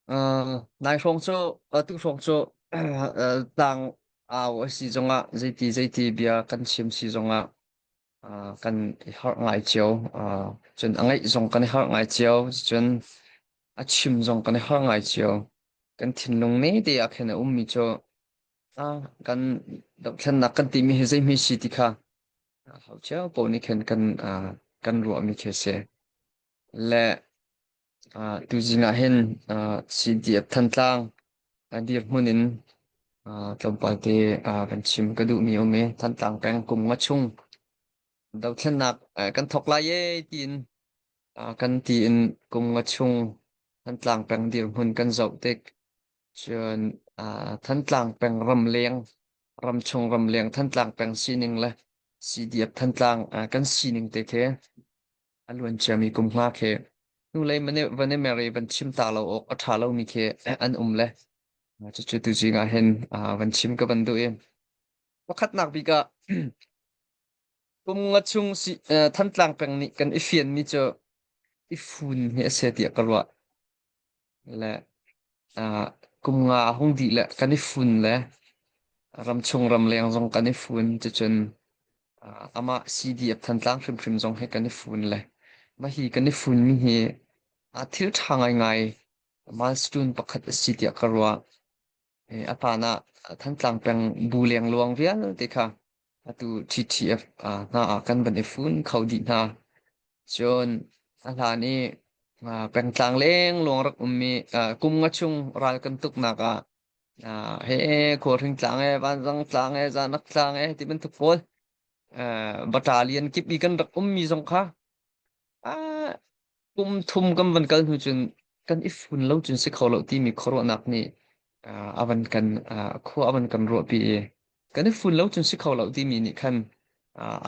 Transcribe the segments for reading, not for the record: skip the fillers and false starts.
Nai hrawng cu tu hrawng cu tlang au a si zongah zeiti zeiti bia kan chim si zongah kan i harh ngai cio. Cun a ngaih zong kan i harh ngai cio. Cun a chim zong kan i harh ngai cio. Kan thinlung ne te ah khin a ummi cu kan dohthlennak kan timi hi zeihme si ti kha hau cio paoh nih khin kan kan ruahmi khi a si. Le tuzing ah hin CDF Thantlang dirhmun in tlawmpal te kan chim ka duhmi a um i Thantlang peng kum nga chung dothlennak kan thawk lai ee tiin kan tiin kum nga chung Thantlang peng dirhmun kan zoh tik cun Thantlang peng ramleng ramchung ramleng Thantlang peng sining le CDF Thantlang kan sining te khi A luanciami kum hna khi hnulei van i mer i van chim ta lo awk a ṭha lomi khi an um le cucu tuzing ah hin van chim ka van duh i pakhatnak bik ah kum nga chung si Thantlang peng nih kan i fianmi cu i fun hi a si tiah ka ruah. Le kum nga a hung dih le kan i fun le ramchung ramleng zong kan i fun cucun amah CDF Thantlang hrimhrim zong hi kan i fun le mah hi kan i funmi hi thil ṭha ngaingai milestone pakhat a si tiah ka ruah. A hlan ah Thantlang peng bu lengluang vialte kha atu TTF hna ah kan van i fun kho dih hna. Cun a hlan i pengtlang lengluang rak ummi kum nga chung ral kan tuknak ah he Khualhring tlang e, Vanzang tlang e, Zanak tlang e ti bantuk pawl battalion kip i kan rak ummi zong kha Kum thum kan van kal hnu cun kan i fun lo cun si kho lo timi khuaruahnak nih a van kan khua a van kan ruahpi i kan i fun lo cun si kho lo timi nih khan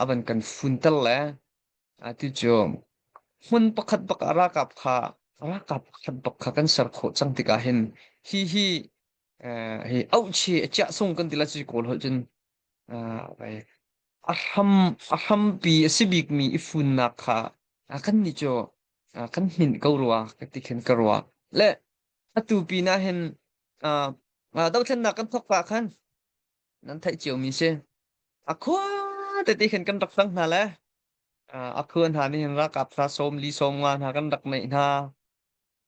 a van kan funter le atu cu hmun pakhat bak ah ralkap kha ralkap pakhat bak kha kan ser khawh cang tikah hin hi hi hi auhchi a chiah sung kan ti la cu kawl holh cun A hram a hrampi a si bikmi i funnak kha kannih cu kan hninh ko rua ka ti khin ka ruah. Le atu pinah hin dothlennak kan thawk pah khan nan theih ciomi si. A khua tete khin kan rak cang hna le a khua hna nih hin ralkap hna sawm li sawm nga hna kan rak neih hna.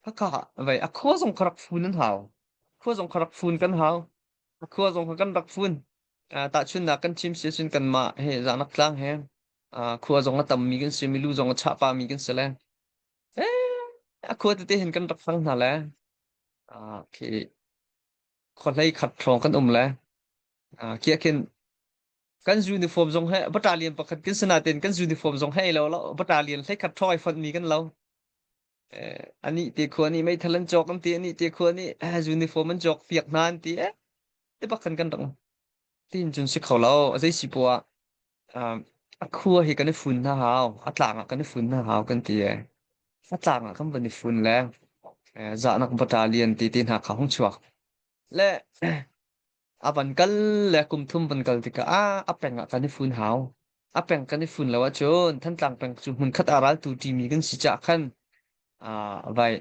Khakha vei a khua zong kha rak fun an hau. Khua zong kha rak fun kan hau. A khua zong kha kan rak fun. Tahchunhnak kan chim si ahcun kanmah he Zanak tlang he khua zong a tammi kan si, milu zong a chah pahmi kan si le eh, a khua tete hin kan rak fang hna le khi khua hlei khat hrawng kan um le khi khin kan uniform zong he battalion pakhat kan si nain kan uniform zong he lo lo battalion hlei khat hrawng ai fonhmi kan lo. Anih te khua nih meithal an cawk an ti, anih te khua nih uniform an cawk piak hna an ti. Eh, te bak khan kan rak tin cun si kho lo. A zei si poah a khua hi kan i fun hna hau. A tlang ah kan i fun hna hau kan ti e. A tlang ah kan van i fun le zahnak battalion ti ti hna kha hung chuak. Le a van kal le kum thum van kal tikah ah a peng ah kan i fun hau. A peng kan i fun lo ahcun Thantlang peng cu hmunkhat ah raltu ṭimi kan si caah khan vai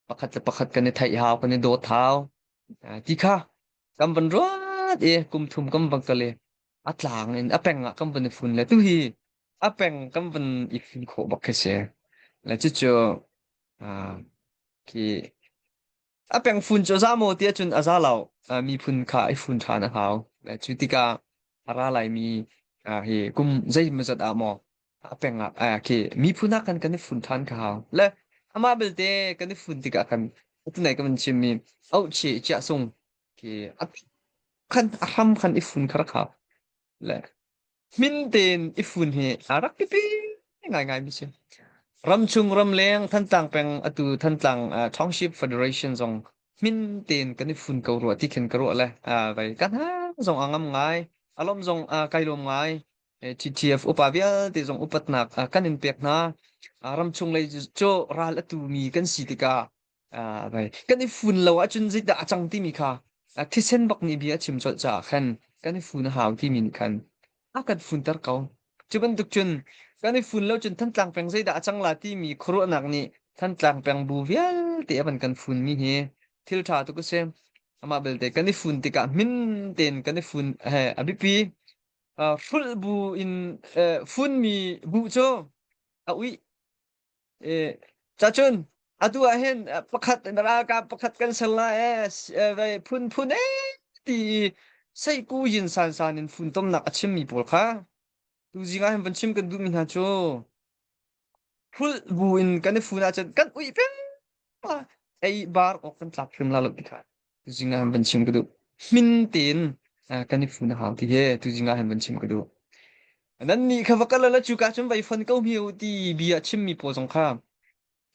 pakhat le pakhat kan i theih hau, kan i dawt hau. Ti kha kan van ruat i kum thum kan van kal i a tlang in a peng ah kan van i fun le tuhi a peng kan van i fun khawh bak khi si. Le cucu khi A peng fun cu a za maw ti ahcun a za lo. Miphun kha i fun ṭhan a hau. Cu tikah a ra laimi hi kum zeimawzat ah maw a peng ah khi miphun ah khan kan i fun ṭhan kha hau. Le amah belte kan i fun tikah khan tunai ka van chimmi auhchih chiahsung khi a khan a hram khan i fun kha rak hau. Le Hmin tein i fun hi a rak biapi ngaingai mi si. Ramchung ramleng Thantlang peng atu Thantlang uh, Township Federation zong hmin tein kan i fun ko rua ti khin ka ruah le uh, vai kan ha zong a ngam ngai alom zong uh, kai lawm ngai TTF upa vialte zong upatnak uh, kan in pek hna uh, ramchung lei cu ral atu mi kan si tikah vai kan i fun lo ahcun zeidah a cang timi kha thisen bak nih bia a chim colh caah khan kan i fun a hau timi nih khan a kan funter ko. Cu bantuk cun kan i fun lo cun Thantlang peng zeidah a cang la timi khuaruahnak nih Thantlang peng bu vialte a van kan funmi hi thil ṭha tuk a si. Amah belte kan i fun tikah hmin tein kan i fun he a biapi. Hrulh bu in funmi bu cu a uih. Cacun atu ah hin pakhat ralkap pakhat kan ser lai ee phunphun ee ti i seiku yin sansan in funtomnak a chimmi pawl kha tuzing ah hin van chim kan duhmi hna cu hrulh bu in kan i fun ahcun kan uih peng la ei bar awk kan tlak hrim la lo ti kha tuzing ah hin van chim ka duh. Hmin tein kan i fun a hau ti he tuzing ah hin van chim ka duh. Nannih kha va kal la cuka cun vai fon ko hme u ti bia chimmi pawl zong kha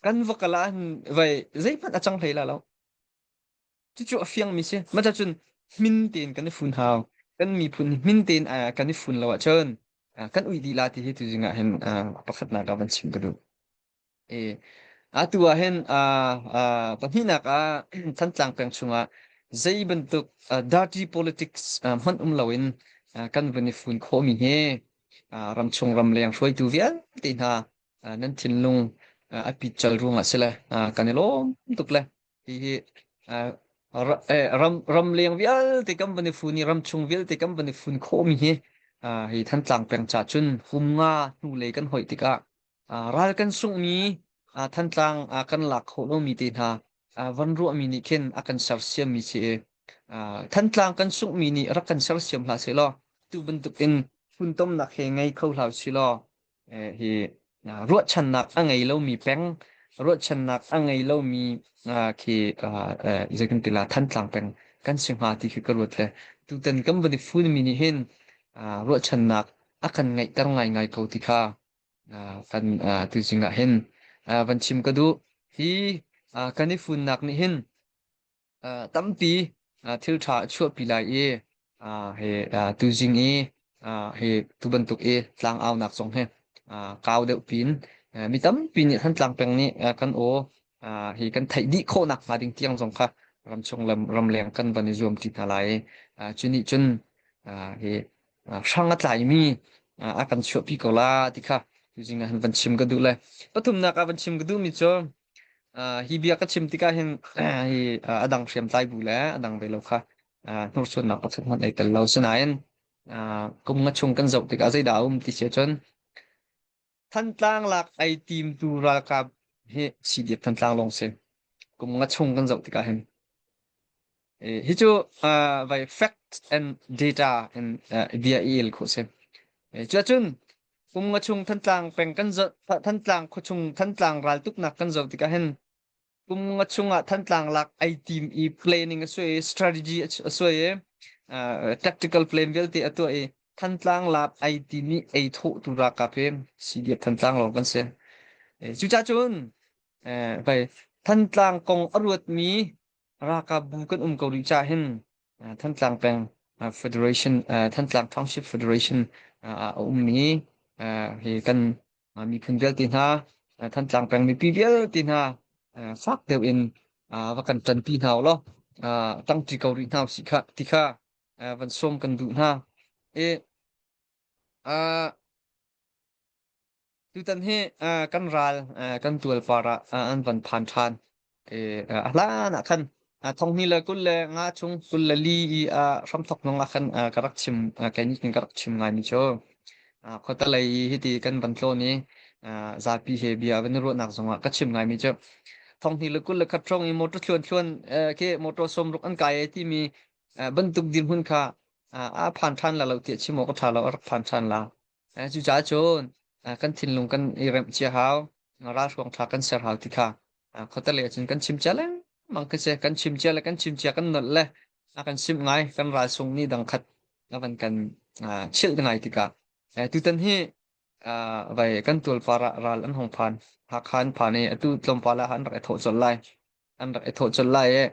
kan va kal ah hin vai zeihmanh a cang hlei la lo. Cucu a fiangmi si. Mah cun hmin tein kan i fun hau. Kan miphun hi hmin tein kan i fun lo ahcun kan ui dih la ti hi tuzing ah hin pakhatnak ah van chim ka duh. Atu ah hin pahnihnak ah Thantlang peng chungah zei bantuk dirty politics hmanh um loin kan vun i fun khawhmi hi ramchung ramleng hruaitu vialte hna nan thinlung a pical ruangah si le kan i lawm tuk le hihi ram ramleng vialte kan van i fun i ramchung vialte kan van i fun khawhmi hi hi Thantlang peng ca cun humnga hnulei kan hoih tikah Ral kan sunghmi Thantlang kan lak khawh lomi te hna van ruahmi nih khin a kan sersiammi si i Thantlang kan sunghmi nih rak kan sersiam hlah sehlaw tu bantuk in funtomnak he ngei kho hlah usih law hi ruahchannak a ngei lomi peng ruahchannak a ngei lomi khi zei kan ti la Thantlang peng kan si hnga ti khi ka ruat le tutan kan van i funmi nih hin ruahchannak a kan ngeihter ngaingai ko ti kha Kan tuzing ah hin van chim ka duh. Hi kan i funnak nih hin tampi thil ṭha a chuahpi lai i hi tuzing i hi tu bantuk i tlangaunak zong hi kau deuh pin mi tampi nih Thantlang peng nih kan aw hi kan theih dih khawh nak hnga ding tiang zong kha ramchung lam ramleng kan van i zuam ti hna lai. Cu nih cun hi hrang a tlaimi a kan chuahpi ko la ti kha tuzing ah hin van chim ka duh le pathumnak ah van chim ka duhmi cu hi bia ka chim tikah hin hi a dang hriamtlai bu le a dang ve lo kha hnursuannak pakhat hmanh ei tel lo sinain kum nga chung kan zoh tikah zeidah a um ti si ahcun Thantlang lak ai timtu ralkap hi CDF Thantlang lawng si. Kum nga chung kan zoh tikah hin. Hi cu vai fact and data in bia i el khawh si. Cuacun kum nga chung Thantlang peng kan zoh Thantlang khuachung Thantlang raltuknak kan zoh tikah hin kum nga chungah Thantlang lak ai tim i planning a suai i strategy a suai i tactical plan vialte a tuah i Thantlang lak ai tim i ei thawh tu ralkap hi CDF Thantlang lawng kan si. Cucaah cun vai Thantlang kong a ruatmi ralkap bu kan um ko rih caah hin Thantlang peng Federation Thantlang Township Federation ah a ummi hi kan miphun vialte hna Thantlang peng mipi vialte hna fak deuh in va kan ṭanpi hna u law ṭangṭi ko rih hna usih khah ti kha van sawm kan duh hna. I Tutan hi kan ral kan tualpar ah an van phan ṭhan. A hlan ah khan thonghni le 25 chung 24 i hramthok nung ah khan ka rak chim kei nih khin ka rak chim ngaimi cu khuatelei i hiti kan van tlawn i zapi he bia van i ruahnak zongah ka chim ngaimi cu thonghni le 21 hrawng i motor thluan thluan khi motor 60 an kai ai timi bantuk dirhmun kha a phan ṭhan la lo tiah chim awk a ṭha lo a rak phan ṭhan la. Cucaah cun kan thinlung kan i remh cia hau, ralhruang ṭha kan ser hau ti kha khuatelei ahcun kan chim cia lengmang khi si. Kan chim cia le kan chim cia kan nolh le a kan simh ngai. Kan ral sung nih dang khat a van kan chilh ngai tikah tutan hi vai kan tualpar ah ral an hung phan. Hakha an phan i atu tlawmpal ah an rak i thawh colh lai. An rak i thawh colh lai i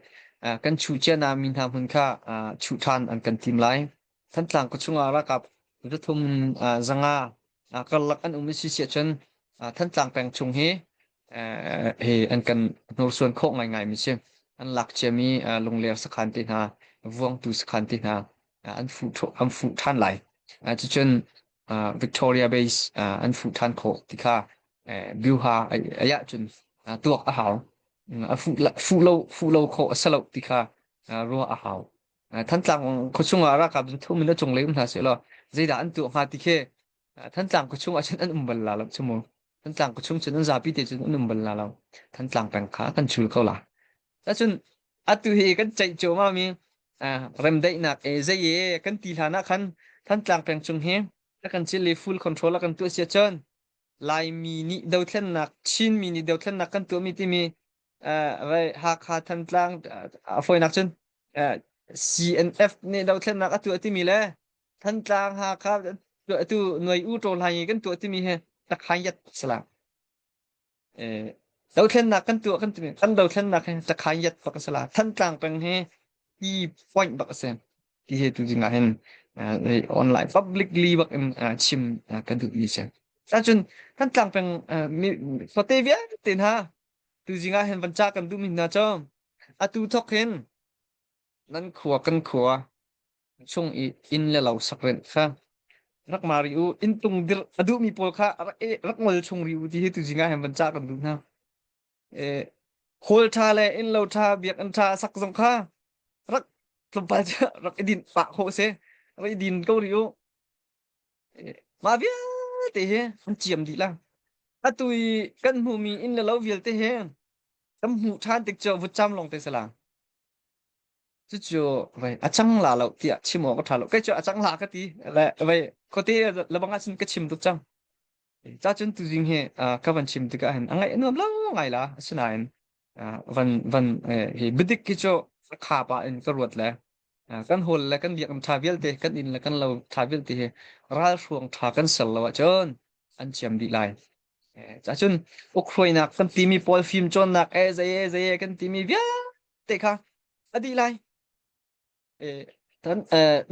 kan chuh cia na mi hna hmun kha chuh ṭhan an kan tim lai. Thantlang khuachung ah ralkap 300 500 karlak an um i si ahcun Thantlang peng chung hi hi an kan hnursuan khawh ngaingai mi si. An lak ciami Lungler sakhan te hna, Vuangtu sakhan te hna an fuh an fuh ṭhan lai. Cucun Victoria Base an fuh ṭhan khawh ti kha Byuha ayah cun Tuak a hau. A fuh fuh lo fuh lo khawh a si lo ti kha ruah a hau. Thantlang khuachung ah ralkap thum in a cunglei um hna sehlaw zeidah an tuah hnga ti khi Thantlang khuachung ah cun an um bal la lo cu mu. Thantlang khuachung cun an zapi te cun an um bal la lo. Thantlang peng kha kan chul ko la. Cun atu hi kan ceih cuahmah mi remdaihnak e zei e kan ti hlan ah khan Thantlang peng chung hi a kan cil i full control a kan tuah sia cun Laimi nih dothlennak Chinmi nih dothlennak kan tuahmi timi vai Hakha Thantlang a fawinak cun CNF nih dothlennak a tuah timi le Thantlang Hakha tu Nuai U Ṭaw Hlaing i kan tuah timi hi takhain yat sala. Dothlennak kan tuah kan timi kan dothlennak hi takhain yat bak sala. Thantlang peng hi key point bak a si. Ti he tu ding ah hin online publicly bak in chim ka duh mi si. Cun Thantlang peng khuate vialte hna tu zing ah hin van ca kan duh mi hna cu atu thok hin nan khua kan khua chung i inn le lo sak rinh kha rak ma ri u inn tung dirh a duhmi pawl kha rak rak ngol chung ri u ti hi tuzing ah hin van ca kan duh hna. E, hall ṭha le inn lo ṭha biakinn ṭha sak zong kha rak tlawmpal cu rak i din pah khawh si rak i din ko rih u. E, mah vialte hi an ciam dih la. Atu i kan hmuhmi inn le lo vialte hi kan hmuh ṭhan tik cu vutcam lawng te si la. Cucu vei a cang la lo tiah chim awk a ṭha lo. Kei cu a cang la ka ti. Le vei khuate lebang ah cun ka chim tuk cang. Ca cun tuzing hi ka van chim tikah hin a ngaih a nuam lo ngai la. Asinain van van hi biadik hi cu kha pah in ka ruat le kan hawl le kan biakinn ṭha vialte kan inn le kan lo ṭha vialte hi ralhruang ṭha kan ser lo ahcun an ciam dih lai. Ca cun ukhruainak kan timi pawl fim cawnnak e zei e zei e kan timi vialte kha a dih lai.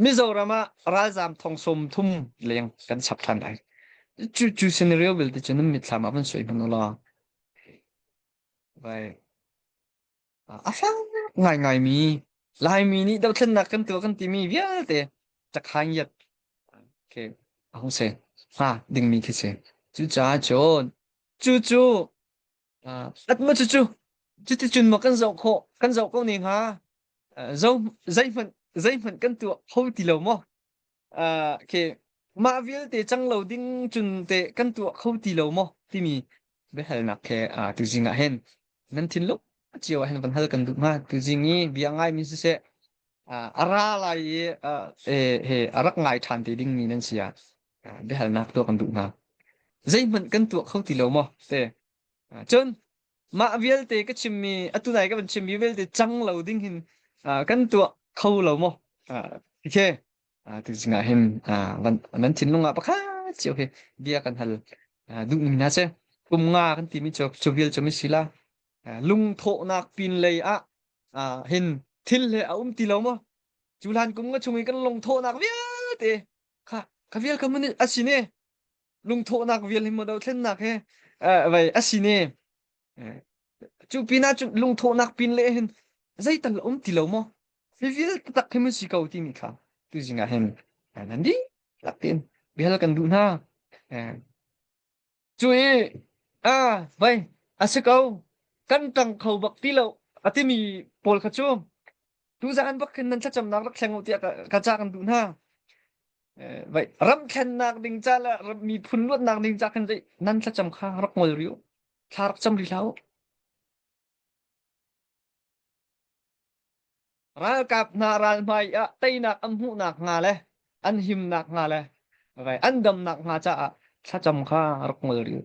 Mizoram ah ralzaam thong 30 leng kan chap ṭhan lai. Cu cu scenario vialte cu nan mitthlam ah van suai hmanh u law. Vai a fang ngaingai mi Laimi nih dothlennak kan tuah kan timi vialte cakhain yat okay a hung si hnga dingmi khi si. Cucaah cun cu cu At maw cucu cuticun maw kan zoh khawh kan zoh ko ne hnga? Zo zeihmanh zeihmanh kan tuah kho ti lo maw? Khi mah vialte cang lo ding cun teh kan tuah kho ti lo maw timi biahalnak khi tuzing ah hin nan thinlung cio ah hin van hal kan duh hnga. Tuzing i bia ngaimi siseh a ra lai i he a rak ngai ṭhan te dingmi nan si ah biahalnak tuah kan duh hna. Zeihmanh kan tuah kho ti lo maw? Te. Cun mah vialte ka chimmi atu nai ka van chimmi vialte cang lo ding hin kan tuah kho lo maw? Khi tuzing ah hin van nan thinlung ah pakhat cio hi bia kan hal duhmi hna si. Kum nga kan timi cu cu vial cu mi si la. Lungthawhnak pin lei ah hin thil he a um ti lo maw? Cu hlan kum nga chung i kan lungthawhnak vialte kha kha vial kha mun a si ne lungthawhnak vial hi maw dothlennak he vai a si ne cu pinah cu lungthawhnak pin le hin zeital um ti lo maw hi vial tak hi mun si ko timi kha tuzing ah hin nan dihlak tein biahal kan duh hna Cu i ah vai a si ko kan ṭang kho bak ti lo a timi pawl kha cu tuzaan bak khin nan thlacamnak rak thleng u tiah ka ca kan duh hna. Vai ram thlennak ding ca le miphun luatnak ding ca khin nan thlacam kha rak ngol rih u. Thla rak cam rih hlah u. Ralkap hna ralhmai ah teinak an hmuhnak hnga le an himnak hnga le an damnak hnga caah thlacam kha rak ngol rih u.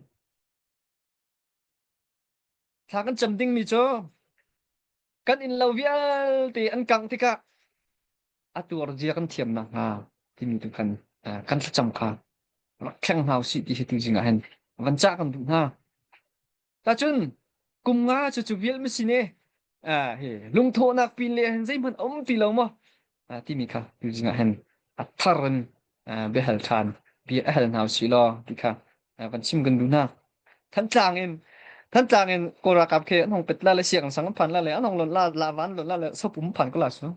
Thla kan cam dingmi cu kan innlo vialte an kangh tikah a tuar zia kan thiam nakhnga timi tu khan kan thlacam kha rak thleng hna usih ti hi tuzing ah hin van cah kan duh hna. Tacun kum nga cu cu vial masin e hi lungthawhnak pin le hin zeihmanh a um ti lo maw timi kha tuzing ah hin a thar in biahal ṭhan bia a hal hna usih law ti kha van chim kan duh hna. Thantlang in Thantlang in Kawl ralkap khi an hong pet la le siang sang an phan la le an hong lon la la van lon la le sopum phan ko la su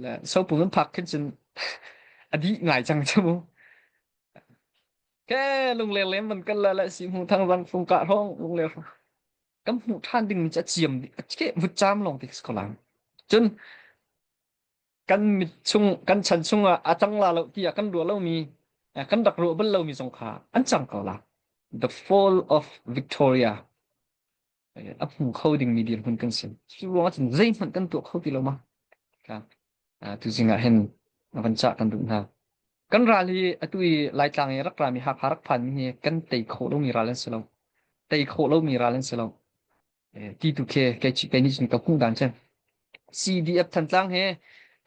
le sopum an phak khin cun a dih ngai cang chu mu ke lungler lem van kal la le si hmu thang rang fung ka hrawng lungler. Kan hmuh ṭhan dingmi cu a ciam dih a ke vutcaam lawng te si ko lai. Cun kan mit chung kan chan chungah a cang la lo tiah kan ruah lomi kan rak ruah bal lomi zong kha an cang ko la. The Fall of Victoria a hmu kho dingmi dirhmun kan si. Cu ruangah cun zeihmanh kan tuah kho ti lo ma. Tuzing ah hin van cah kan duh hna. Kan ral hi atu i Laitlang i rak rami Hakha rak phanmi hi kan tei khawh lomi ral an si lo. Tei khawh lomi ral an si lo. Ti tu khi kei kei nih cun ka hmuh dan cu. CDF Thantlang he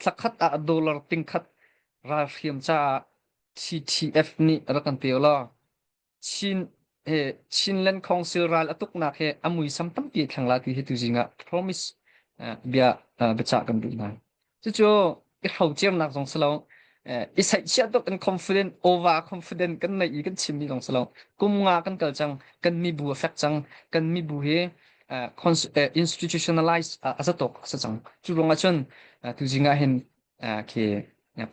thlakhat ah dollar tingkhat ralhriam caah CTF nih rak kan pe law Chin he Chinland Council ral a tuknak he a muisam tampi a thleng la ti hi tuzing ah promise bia biachah kan duh hna. Cucu i hrocernak zong si lo, i saihchiah tuk in confident over confident kan neih i kan chimmi zong si lo. Kum nga kan kal cang, kan mibu a fek cang, kan mibu hi institutionalize a zatok a si cang. Cu ruangah cun tuzing ah hin khi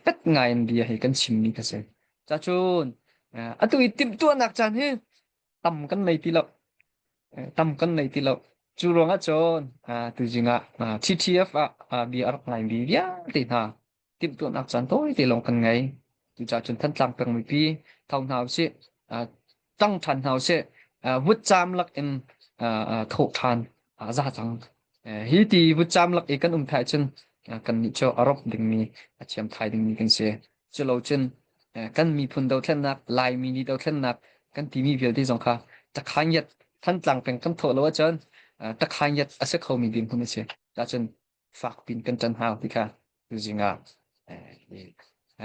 pet ngai in bia hi kan chimmi ka si. Cacun atu i timhtuahnak caan hi tam kan nei ti lo. Tam kan nei ti lo. Cu ruangah cun tuzing ah TTF ah bia a rak ngaimi vialte hna timhtuahnak caan tawite lawng kan ngei. Cucaah cun Thantlang peng mipi tho hna usih, ṭang ṭhan hna usih, vutcaam lak in thawh ṭhan a za cang. Hi ti vutcaam lak i kan um thai cun kannih cu a rop dingmi, a thiam thai dingmi kan si. Culocun kan miphun dothlennak, Laimi nih dothlennak kan timi vialte zong kha Takhanyat Thantlang peng kan thawh lo ahcun Takhanyat a si khomi dirhmun a si. Cacun fak pin kan ṭan hau ti kha tuzing ah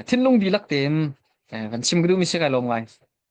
thinlung dihlak tein van chim ka duhmi si kai lawm ngai.